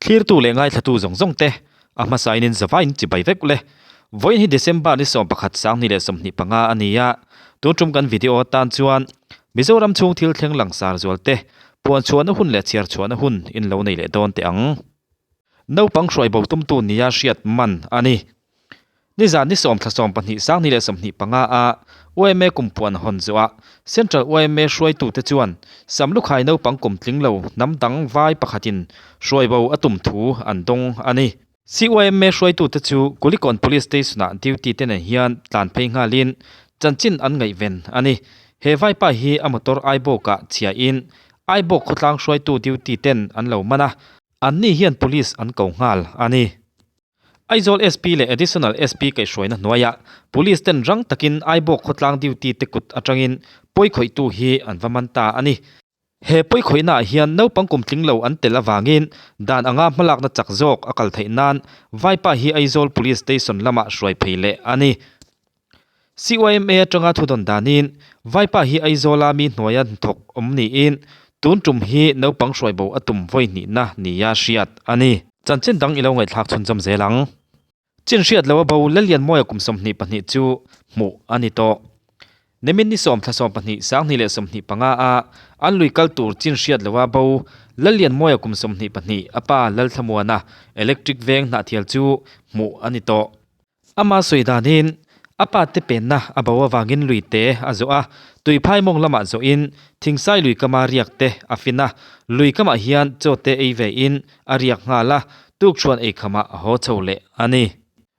Thlirtu leh ngaithlatu zawng zawng te, a hmasain in zavain chibai vek ule. Vawiin hi December ni 11 2025 a ni a, tun tum kan video atan chuan Mizoram chhung thil thleng langsar zual te, puan chhuahna hun leh chhiar chhuahna hun in lo nei leh dawn teh ang. Naupang hruai bo tumtu nia hriat man a ni. Nizan ni sawm thla 12 2025 a yma kumpuan hawn zawhah Central yma hruaitute chuan Samlukhai naupang kum tling lo hnam dang vai pakhatin hruai bo a tum thu an dawng a ni. CYMA hruaitute chu Kulikawn Police Station-ah duty te nen hian tlan phei nghalin chanchin an ngaihven a ni. He vaipa hi a motor Aibawkah chhiain Aibawk khawtlang hruaitu duty ten an lo man a, anni hian Police an ko nghal a ni. Aizawl SP leh Additional SP kaihhruaina hnuaiah Police ten rang takin Aibawk khawtlang duty te kut atangin pawikhawihtu hi an va man ta a ni. He pawikhawihnaah hian naupang kum tling lo an tel avangin dan anga hmalakna chak zawk a kal theih nan Vaipa hi Aizawl Police Station lamah hruai phei leh a ni. CYMA atanga thudawn danin Vaipa hi Aizawla mi hnuaia hnathawk awm niin tun tum hi naupang hruai bo a tum vawi hnihna nia hriat a ni. Chanchin dang i lo ngaihthlak chhunzawm zel ang. Chin hriat lo a bo Lalianmawia kum 22 chu hmuh a ni tawh. Nimin ni sawm thla 12 2025 a an lui kal tur chin hriat lo a bo Lalianmawia kum 22 a pa Lalthlamuana electric veng hnahthial chu hmuh a ni tawh. Ama sawi danin, a pa te penna a bo avangin lui te a zawh a, tuiphai mawng lamah zawhin thingsai lui kama riak te a fin a, lui kamah hian chaw te ei vein a riak nghal a, tukṭhuan eikhamah a haw chho leh a ni.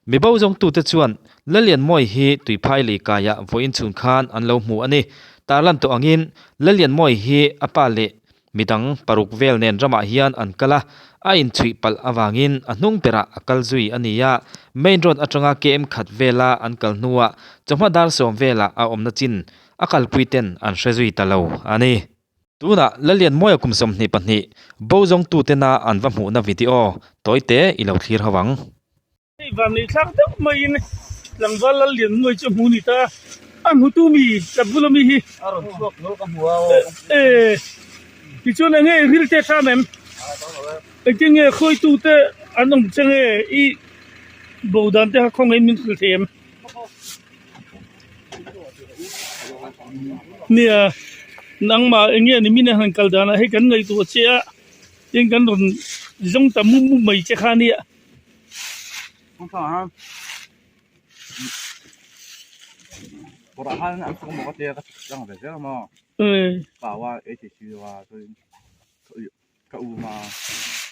Mi bo zawngtute chuan Lalianmawi hi tuiphai lui kaiah vawiin chhun khan an lo hmu a ni. Tarlan tawh angin Lalianmawi hi a pa leh Midang paruk vel nen ramah hian an kal a, a inchhuih palh avangin a hnung berah a kal zui a ni a. Main road atanga KM khat vela an kal hnuah chawhma dar sawm velah a awmna chin a kalpui ten an hre zui ta lo a ni. Tunah Lalianmawia kum 22 bo zawngtutena an va hmuhna video tawite i lo thlir ho ang. Hei vanlei thlak deuh maiin tlangval lal lian nuai chu a hmu ni ta a, a hmutu mi ka bula mi hi a rawn chhuak hlawl ka hmu a aw. E tichuan eng nge ril te hram em? Engtin nge khawitu te an awm che nge i bo dan te kha khawngaih min hrilh thei em? Nia nangmah eng nge ni min a han kal danah hei kan ngaihtuah che a tin kan rawn zawng ta mup mup mai che kha nia.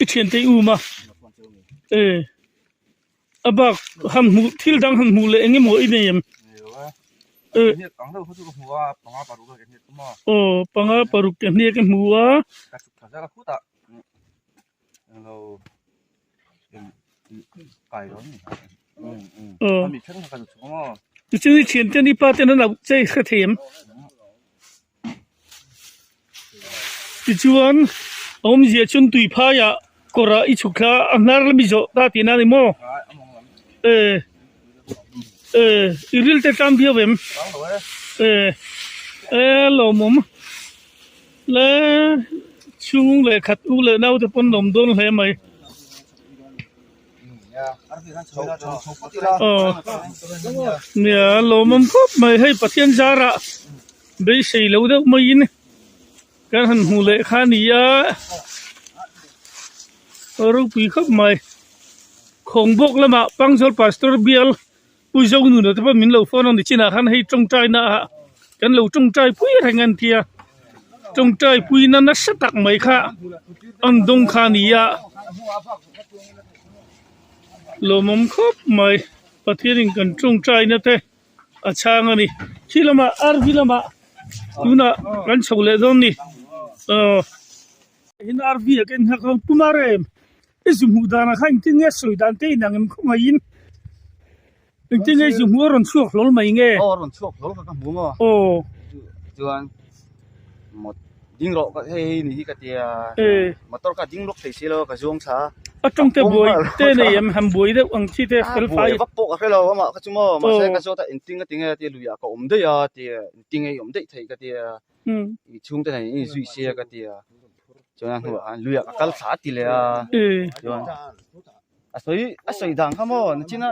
I thiante i um a e a bak han hmuh thil dang han hmuh leh eng emaw i nei em e aw panga paruk te hniak i hmu a. Tichuan i thiante ni pa ten an auh che i hre thei em? Tichuan a awmzia chuan tui phaiah kawrah i chhuk thla a hnar lam i zawh ta tihna a ni maw? E e i ril te tlang viau em? E e lawmawm. Le chhung leh khat u leh naute pawn lawm dawn hle mai. Aw nia lawmawm khawp mai hei Pathian zarah beisei lo deuh maiin kan han hmu leh kha a ni a ropui khawp mai. Khawngbawk lamah Pangzawl Pastor bial Pu Zonuna te pawh min lo phone a ni chinah khan hei tawngtai na ah kan lo tawngtai pui reng an tia tawngtai pui na nasa tak mai kha an dawng kha a ni a lawmawm khawp mai Pathian in kan tawngtai na te a chhang a ni khi lamah RV lamah tunah kan chho leh dawn a ni aw in RV ah ka innghak a pu Marem I zu hmuh danah khan engtin nge sawi dan te inang em khawngaih in engtin nge zu hmuh a rawn chhuak hlawl mai nge? Aw a rawn chhuak hlawl kha ka hmu maw? Aw. Chuan mot ding rawh ka hei hei ni hi ka tia motor kha ding lawk thei si lo ka zuang thla a. A tawng te buai te nei em han buai deuh ang chi te fel fai. A buai vak pawh ka hre lo amah kha chu maw mahse ka zawt a engtin ka ti nge a tia luiah ka awm daih a tia engtin nge i awm daih thei ka tia i chhungte nen in inzui sia ka tia. Chuan a hnuah khan luiah ka kal thla a ti leh a. Chuan a sawi a sawi dan kha maw nachina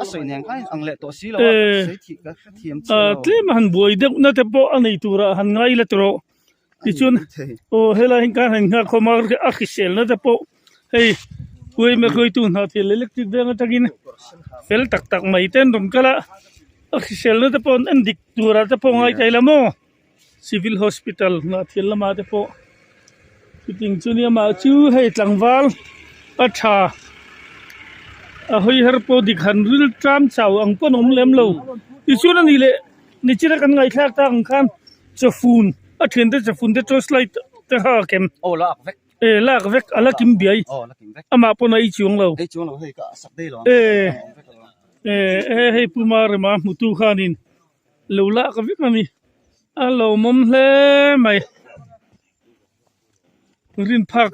a sawi nen khan ang leh tawh si lo a sawi thih ka hrethiam chiah lo. Tlem a han buai deuh na te pawh a nei turah han ngai la tawh. Tichuan aw helai hian kan han nghak khawm a a hrisel na te pawh hei uaime hruaitu hna thil electric veng atangin fel tak tak mai te an rawn kal a a hrisel na te pawh an en dik turah te pawh ngai thei la maw civil hospital hna thil lamah te pawh chuting chu nia mah chu hei tlangval a tha a hawi her pawh dik han ril tlam chau ang pawn a awm lem lo tichuan a nih leh nichina kan ngaihthlak tak ang khan. Chawfun a thiante chawfun te torchlight te kha a kem. Aw la ak vek. E lak vek a la kim biai. Aw la kim vek. Amah pawn a ei chuang lo. Ei chuang lo hei ka sak daih lo. E e e hei Puma rema hmutu khanin lo lak vek a ni. A lawmawm hle mai. Rin phak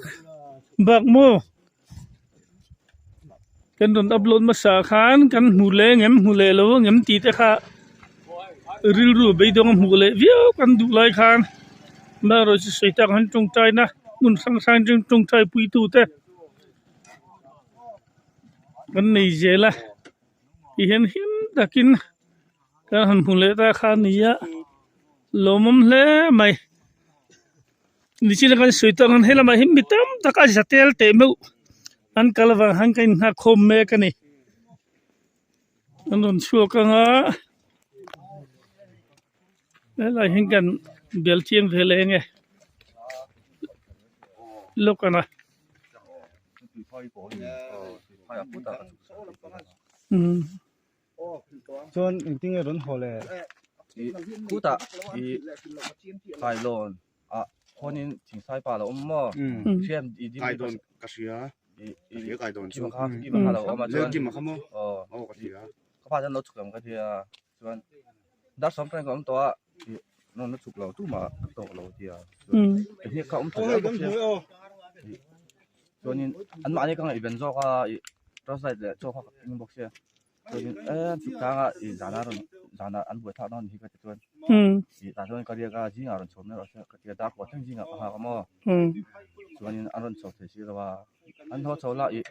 bak maw kan rawn upload hmasa khan kan hmu leh ngem hmu leh lo ngem tih te kha rilru beidawng a hmuh leh viau kan duh lai khan amaherawhchu chu sawi tak an tawngtai na hmun hrang hrang atang tawngtai pui tu te kan nei zel a ti hian him takin kan han hmu leh ta kha a ni a lawmawm hle mai. Nichina kan sawi tawh ang he lamah hian mi tam tak a za tel teh meuh an kal avang hian ka inghak khawm mek a ni an rawn chhuak ang a helai hian kan bel chiang ve leh enge lawk ang a. Chuan engtin nge rawn haw le? Khutah i kailawn ah khuanin thingsai pa lo awm maw? Hriam i dim Kaidawn ka hria. I hria kaidawn chu. Kha kima kha lo awm a chuan. Lelkima kha maw? Aw. Aw ka hria. Ka pa chuan lo chhuk ang ka tia chuan dar sawm tang ka awm tawh a i rawn la chhuk lo tumah ka tawk lo tia chuan pahnih kha awm tha zel bawk sia. Chuanin anmahni ka ngaihven zawk a ih torchlight leh chaw kha ka keng bawk sia chuanin em chhuk tlanga ih zana rawn zana an buai thlak dawn hi ka ti chuan ih tah chuan ka riak a zingah rawn chho mai rawh se ka ti a dar pawh thleng zingah ka nghak a maw chuanin an rawn chho thei si lo a an haw chho la ih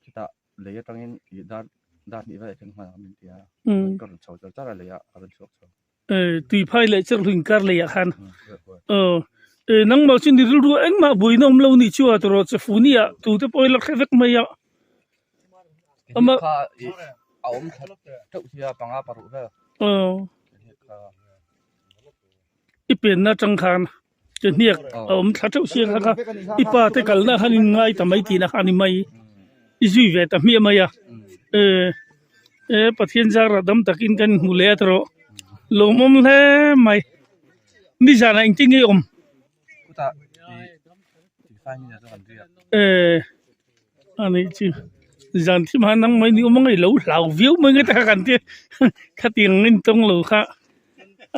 chutah lei atangin ih dar dar hnih velah thleng hman ang min ti a ka rawn chho char char a leiah a rawn chhuak chho. Tuiphai leh cherhlui kar leiah khan nangmah chu ni rilru engmah buaina awm lo nih chu a tawrh che fu nia tute pawh i la hre vek mai a. Ama kha a awm that theuh sia panga paruh vel. I penna atang khan ke hniak a awm thla theuh sia kha kha i pa te kalna khan in ngai ta mai tihna kha a ni mai i zui ve ta hmiah mai a e Pathian zara dam takin kan hmu leh a tawrh lawmawm hle mai nizanah engtin nge i awm e a nih chu zan thim han nang mai ni awm ang i lo hlau viau mai nge taka kan tia khatiang in tawng lo kha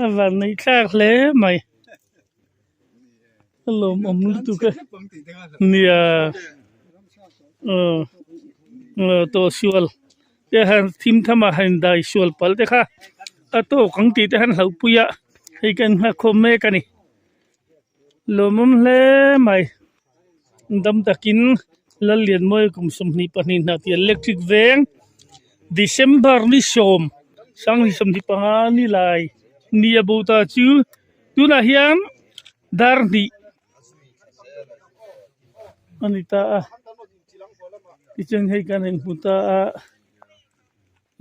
a van neih thlak hle mai a lawmawm lutuk e nia aw tawh sual te han thim tham a han dai sual palh te kha a tawk ang tih te han hlauh pui a hei kan nghak khawm mek a ni lawmawm hle mai. Dam takin Lallianmawia kum 22 hna tih electric veng December ni sawm sanghnih 25 ni lai ni a bo ta chu tunah hian dar hnih a ni ta a tichuan hei kan inhmu ta a.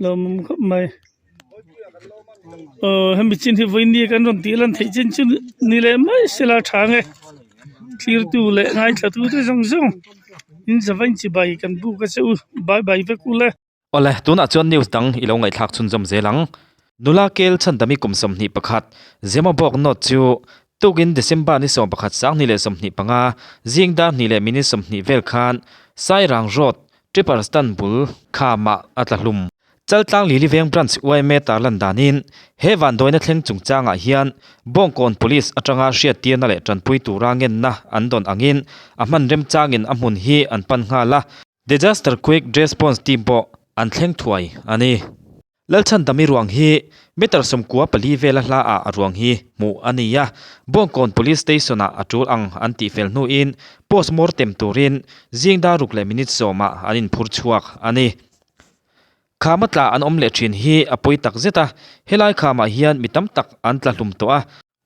Lawmawm khawp mai. Aw hemi chin hi vawiin kan rawn tih lan theih chin chu ni leh mai sela tha nge thirtu leh ngaithlatu te zawng zawng in zavain chibai kan buk a che u bye bye vek ule. Awle, tunah chuan news dang i lo ngaihthlak chhunzawm zel ang. Nula Kel Chhandami kum 21, Zemabawk note chu tukin December ni 11 2025 zing dar hnih leh minute 20 vel khan Sairang Road Tripper stand bul kha mah a tla hlum. Chaltlang Lili Veng Branch yma tarlan danin he vanduaina thleng chungchangah hian Bawngkawn Police atanga hriattirna leh tanpui tura ngenna an dawn angin a hman remchangin a hmun hi an pan nghal a. Disaster Quick Response Team pawh an thleng thuai a ni. Lalchhandami ruang hi meter 14 vela hla ah a ruang hi hmuh a ni a, Bawngkawn Police Station ah a tul ang an tih fel hnuin post mortem turin zing dar ruk leh minute sawmah an inphur chhuak a ni. Khama tla an awm leh thin hi a pawi tak zet a, helai khamah hian mi tam tak an tla hlum tawh a.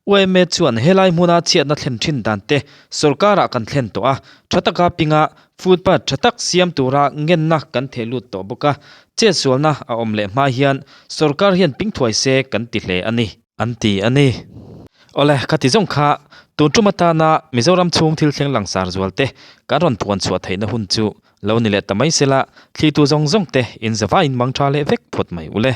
UMA chuan helai hmuna chhiatna thlen thin dan te sorkarah kan thlen tawh a, tha taka pinga footpath tha tak siam tura ngenna kan theh lut tawh bawk a, chetsualna a awm leh hma hian sorkar hian ping thuai se kan ti hle a ni. An ti a ni. Awle, ka ti zawng kha, tun tum atana Mizoram chhung thil thleng langsar zual te kan rawn puan chhuah theihna hun chu lo ni leh ta mai sela, thlitu zawng zawng te in zavaiin mang tha leh vek phawt mai ule.